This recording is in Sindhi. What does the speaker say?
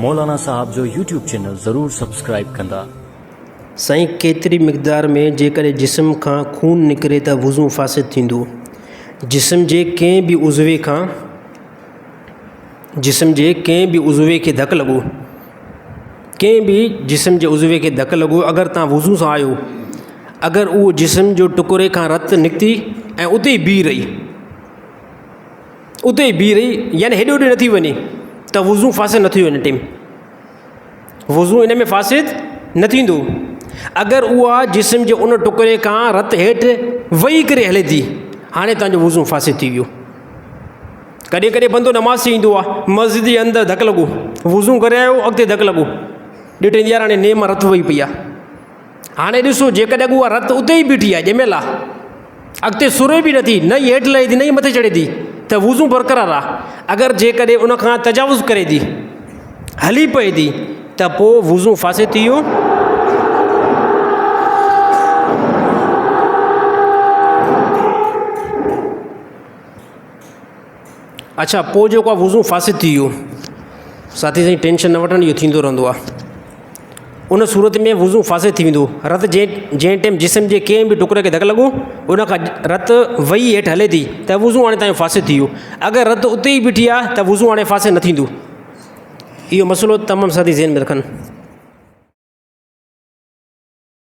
مولانا صاحب جو يوٽيوب چينل ضرور سبسڪرائيب ڪندا. سائين ڪيتري مقدار ۾ جيڪڏهن جسم کان خون نڪري ته وضو فاسد ٿيندو جسم جي ڪنهن به عضوي کان جسم جي ڪنهن به عضوي کي ڌڪ لڳو ڪنهن به جسم جي عضوي کي ڌڪ لڳو اگر تان وضو سان آيو اگر اهو جسم جو ٽڪري کان رت نڪتي ۽ اتي ئي بيهي رهي اتي ئي بيهي رهي يعني هيڏي هوڏي نٿي وڃي ته وضو فاسد نه ٿيو ان ٽيم وضو ان ۾ فاسد نه ٿيندو. اگر اها جسم جي ان ٽڪري کان رت هيٺ وهي ڪري هلي ٿي هاڻي تنهنجو وضو فاسد ٿي ويو. ڪڏهن ڪڏهن بندو نماز تي ايندو آهي مسجد جي اندر ڌڪ لڳو وضو ڪري آيو اڳتي ڌڪ لڳو ڏٺائين يار هاڻي نيم مان رت وهي پئي آهي. هاڻي ڏسو جيڪڏهن اها رت اتي ئي بيٺي آهي ڄميل آهي اڳتي سري به نٿي نه ئي هيٺ لهي ٿي نه ئي مٿي چڙهي ٿي ته وضو برقرار آهي اگر جيڪڏهن ان کان تجاوز ڪري ٿي هلي پئي ٿي ته پوء وضو فاسد ٿي ويو. اڇا پوء جيڪو آهي وضو فاسد ٿي ويو ساٿي سائين ٽينشن نه وٺن اهو ٿيندو رهندو آهي ان صورت ۾ وضو فاسد ٿي ويندو رت جنهن جنهن ٽائيم جسم جي ڪنهن به ٽڪري کي ڌڪ لڳو ان کان رت وئي هيٺ هلي ٿي ته وضو هاڻي تنهنجو فاسد ٿي ويو اگر رت اتي ئي بيٺي آهي ته وضو هاڻي فاسد نه ٿيندو اهو مسئلو تمام ساٿي ذهن ۾ رکن.